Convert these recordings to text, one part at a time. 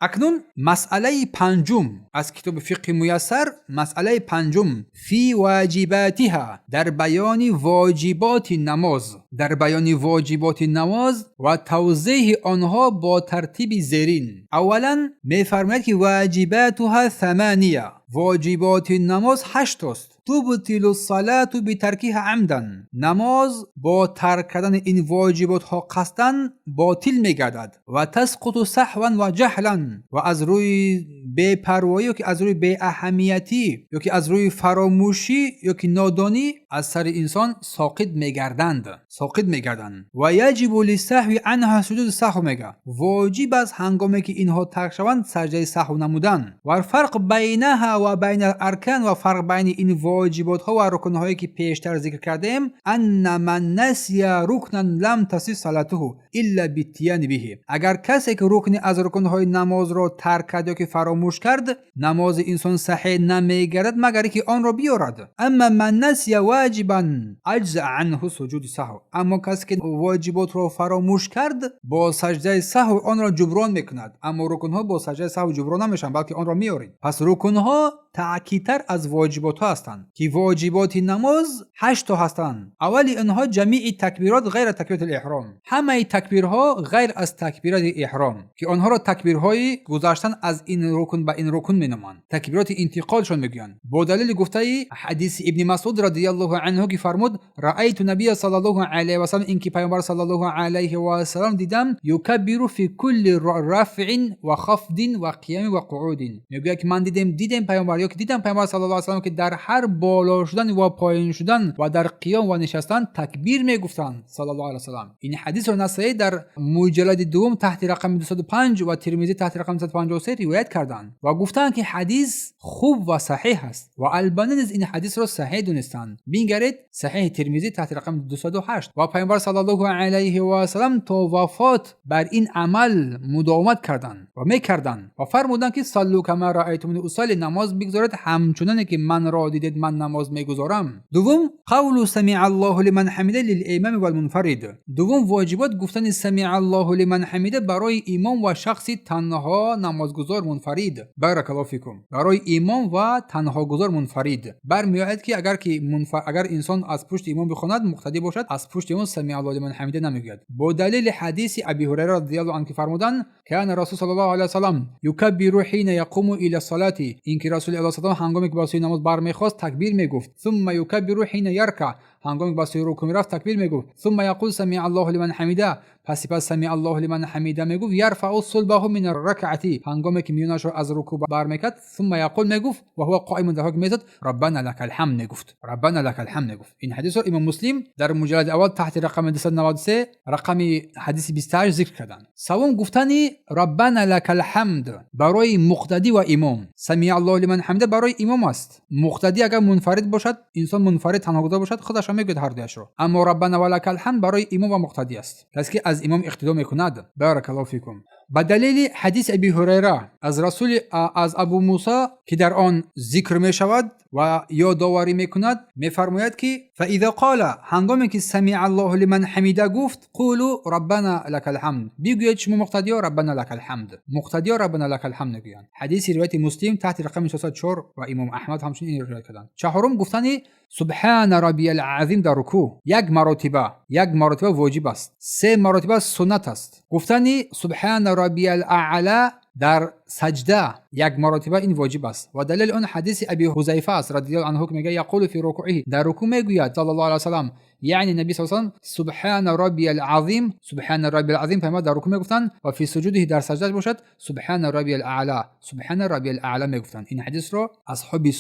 Акнун масъалаи панҷум аз китоби Фиқҳи Муяссар, масъалаи панҷум: фи воҷибатиҳа, дар баёни воҷиботи намоз, дар баёни воҷиботи намоз ва тавзеҳи онҳо бо тартиби зерин. Аввалан мефармояд, ки واجباتها ثمانية, воҷиботи намоз ҳаштост. تبطل الصلاة بتركها عمدا, намоз бо тарк кардани ин воҷиботҳо қасдан ботил мегардад. وتسقط سهوا وجهلا, ва аз рӯи бепарвоӣ ё ки аз рӯи беаҳамиятӣ ё ки аз рӯи фаромӯшӣ ё ки нодонӣ аз сари инсон соқит мегарданд, соқит мегарданд. ويجب للساهو عنها سجود السهو, мега, воҷиб аст, ҳангоме ки инҳо тарк шаванд, саҷдаи саҳв намудан. والفرق بينها وبين الأركان, ва фарқ байни ин воҷиботҳо ва рукнҳое, ки пештар зикр кардем: أن من نسي ركنا لم تصح صلاته إلا بالإتيان به, агар касе ки рукне аз рукнҳои намозро тарк кард ё ки фаромӯш кард, намози инсон саҳеҳ намегардад, магар ки онро биёрад. أما من نسي واجبا أجزأ عنه سجود السهو, аммо касе ки воҷиботро фаромӯш кард, бо саҷдаи саҳв онро ҷуброн мекунад. Аммо рукнҳо бо саҷдаи саҳв ҷуброн намешаванд, балки онро меоред. Пас рукнҳо таъкидтар аз воҷиботҳо ҳастанд, ки воҷиботи намоз ҳашто ҳастанд. Аввали инҳо جميع التكبيرات غير تكبيرة الإحرام, ҳамаи такбирҳо ғайр аз такбирати эҳром, ки онҳоро такбирҳои гузаштан аз ин рукн ба ин рукн меноманд, такбироти интиқолшон мегӯянд, бо далели гуфтаи ҳадиси Ибни Масуд رضي الله عنه, ки фармуд: رأيت النبي صلى الله عليه وسلم, ин ки Пайғамбар صلى الله عليه وسلم дидам, يكبر في كل رفع وخفض وقيام وقعود. Мегӯяд, ки ман дидем Пайғамбар ё ки дидам Пайғамбар صلى الله وسلم, ки дар ҳар боло шудан ва поён шудан ва дар қиём ва нишастан такбир мегуфтанд, صلى الله عليه وسلم. Ин ҳадисро Насаӣ дар муҷаллади дуввум таҳти рақами 205 ва Термизӣ таҳти рақами 253 ривоят карданд ва гуфтанд, ки ҳадис хуб ва саҳеҳ аст, ва Албанӣ низ ин ҳадисро саҳеҳ донистанд. Бингаред, Саҳеҳи Термизӣ таҳти рақами 208. Ва Пайғамбар صلى الله عليه وسلم то вафот бар ин амал мудовамат карданд ва мекарданд ва фармуданд, ки صلوا كما رأيتموني أصلي, намоз бигзоред ҳамчуноне ки манро дидед, ман намоз мегузорам. Дуввум: قول سمع الله لمن حمده للإمام والمنفرد. Дуввум воҷибот гуфтани سمع الله لمن حمده барои имом ва шахси танҳо намозгузор, мунфарид. بارك الله فيكم. Барои имом ва танҳогузор, мунфарид бармеояд, ки агар инсон аз пушти имом бихонад, муқтадӣ бошад, аз пушти имом سمع الله لمن حمده намегӯяд, бо далели ҳадиси Аби Ҳурайра رضي الله عنه, ки фармуданд: كان رسول صلى الله عليه وسلم يكبر حين يقوم إلى الصلاة, ин ки Расули Аллоҳ салам ҳангоме ки ба сӯи намоз бармехост, такбир мегуфт. ثم يكبر حين يركع, ҳангоме ки ба сӯи рукӯъ мерафт, такбир мегуфт. ثم يقول سمع الله لمن حمده, пас сипас سمع الله لمن حمده мегуфт. يرفع صلبه من الركعة, ҳангоме ки миёнашро аз рукӯъ бармекард. ثم يقول, мегуфт, وهو قائم, дар ҳоле ки меистод, ربنا لك الحمد мегуфт, ربنا لك الحمد мегуфт. Ин ҳадисро Имом Муслим дар муҷаллади аввал таҳти рақами 293, рақами ҳадиси 28 зикр карданд. Саввум: гуфтани ربنا لك الحمد барои муқтадӣ ва имом. سمع الله لمن حمده барои имом аст. Муқтадӣ агар мунфарид бошад, инсон мунфарид, танҳогузор бошад, худашро мегӯяд ҳардуяшро. Аммо ربنا ولك الحمد барои имом ва муқтадӣ аст, касе ки аз имом иқтидо мекунад. بارك الله فيكم. Ба далели ҳадиси Аби Ҳурайра аз расули аз Абу Муса, ки дар он зикр мешавад ва ёдоварӣ мекунад, мефармояд, ки فإذا قال, ҳангоме ки سمع الله لمن حمده гуфт, قولوا ربنا لك الحمد, бигӯед шумо муқтадиё ربنا لك الحمد. Муқтадиё ربنا لك الحمد мегӯянд. Ҳадиси ривояти Муслим таҳти рақами 604 ва Имом Аҳмад ҳамчунин ин ривоят карданд. Чаҳорум: гуфтани سبحان ربي العظيم дар рукӯъ як маротиба, як маротиба воҷиб аст, се маротиба суннат аст. Гуфтани سبحان ربي الأعلى дар саҷда як маротиба ин воҷиб аст ва далели он ҳадиси Аби Ҳузайфа аст رضي الله عنه, ки мегӯяд: يقول في ركوعه, дар рукӯъ мегӯяд صلى الله عليه وسلم, яъне Наби с салам, سبحان ربي العظيم, سبحان ربي العظيم пайғамбар дар рукӯъ мегуфтанд. وفي سجوده, дар саҷдаш бошад, سبحان ربي الأعلى, سبحان ربي الأعلى мегуфтанд. Ин ҳадисро асҳоби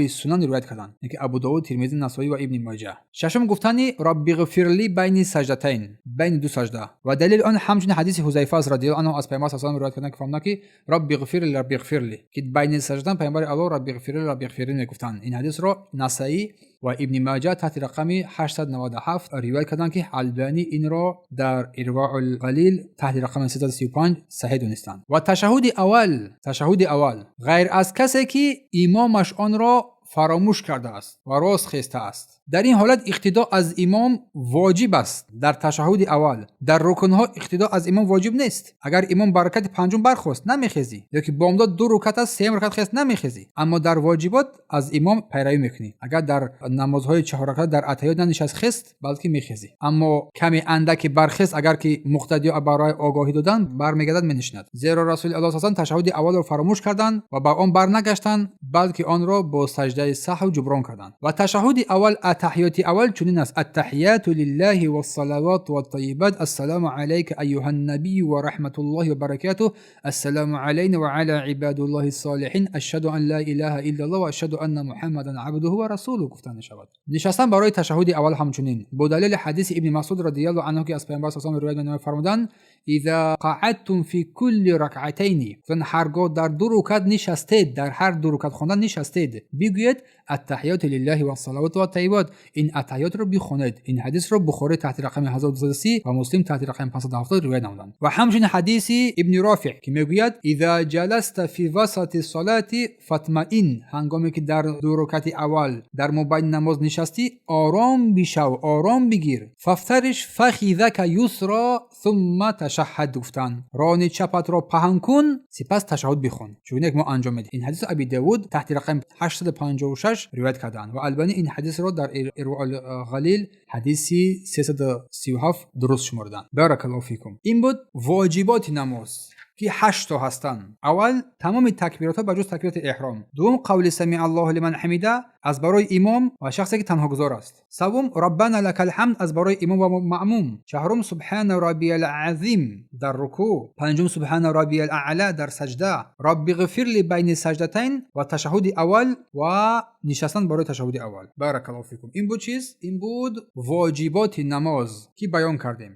сунан ривоят карданд, ки Абу Довуд, Тирмизӣ, Насоӣ ва Ибни Моҷа. Шашум: гуфтани رب اغفر لي بين السجدتين, байни ду саҷда, ва далели он ҳамчунин ҳадиси Ҳузайфа аст رضي الله عنه, аз Пайғамбар с салам ривоят карданд, ки фармуданд, ки رب اغفر لي, رب اغفر لي, ки بين السجدتين Пайғамбари Аллоҳ رب اغفر لي, رب اغفر لي мегуфтанд. Ин ҳадисро Насаӣ ва Ибни Маҷа таҳти рақами 897 ривоят карданд, ки Албанӣ инро дар Ирваул Ғалил таҳти рақами 335 саҳеҳ донистанд. Ва ташаҳуди аввал, ташаҳуди аввал, ғайр аз касе ки имомаш онро фаромӯш кардааст ва рост хестааст. Дар ин ҳолат иқтидо аз имом воҷиб аст дар ташаҳҳуди аввал. Дар рукнҳо иқтидо аз имом воҷиб нест. Агар имом ба ракати панҷум бархост, намехезӣ, ё ки бомдод ду рукат аст, сеюм ракат хест, намехезӣ. Аммо дар воҷибот аз имом пайравӣ мекунӣ. Агар дар намозҳои чаҳорраката дар аттаҳиёт нанишаст, хест, балки мехезӣ. Аммо каме андаке бархест, агар ки муқтадиё барои огоҳӣ додан, бармегардад, менишинад. Зеро Расули Аллоҳ саллаллоҳу ташаҳҳуди аввалро фаромӯш карданд ва ба он барнагаштанд, балки онро бо саҷдаи саҳв ҷуброн карданд. Ва ташаҳҳуди аввал, аттаҳиёти аввал чунин аст: التحيات لله والصلوات والطيبات، السلام عليك أيها النبي ورحمة الله وبركاته، السلام علينا وعلى عباد الله الصالحين، أشهد أن لا إله إلا الله وأشهد أن محمدا عبده ورسوله гуфта мешавад. Нишастан барои ташаҳҳуди аввал ҳамчунин бо далели ҳадиси Ибни Масуд رضي الله عنه, ки аз Паёмбар саллаллоҳу ривоят менамояд, фармуданд: إذا قعدتم في كل ركعتين, гуфтанд, ҳаргоҳ дар ду рукат нишастед, дар ҳар ду рукат хондан нишастед, бигӯед: التحيات لله والصلوات والطيبات. Ин аттаҳиётро бихонед. Ин ҳадисро Бухорӣ таҳти рақами 1230 ва Муслим таҳти рақами 570 ривоят намуданд. Ва ҳамчунин ҳадиси Ибни Рофеъ, ки мегӯяд: إذا جلست في وسط الصلاة فاطمئن, ҳангоме ки дар ду рукати аввал дар мобайни намоз нишастӣ, ором бишав, ором бигир. فافترش فخذك اليسرى ثم تشهد, гуфтанд, рони чапатро паҳн кун, сипас ташаҳҳуд бихон, чунек мо анҷом медиҳем. Ин ҳадисро Аби Давуд таҳти рақами 856 ривоят карданд ва Албанӣ ин ҳадисро дар Ирвоул Ғалил ҳадиси 337 дуруст шумурданд. بارك الله فيكم. Ин буд воҷиботи намоз, ки ҳашто ҳастанд. Аввал, тамоми такбиротҳо ба ҷуз такбирати эҳром. Дуввум, қавли سمع الله لمن حمده аз барои имом ва шахсе ки танҳогузор аст. Саввум, ربنا لك الحمد аз барои имом ва маъмум. Чаҳорум, سبحان ربي العظيم дар рукӯъ. Панҷум, سبحان ربي الأعلى дар саҷда. رب اغفر لي بين السجدتين ва ташаҳҳуди аввал ва нишастан барои ташаҳҳуди аввал. بارك الله فيكم. Ин буд чиз? Ин буд воҷиботи намоз, ки баён кардем.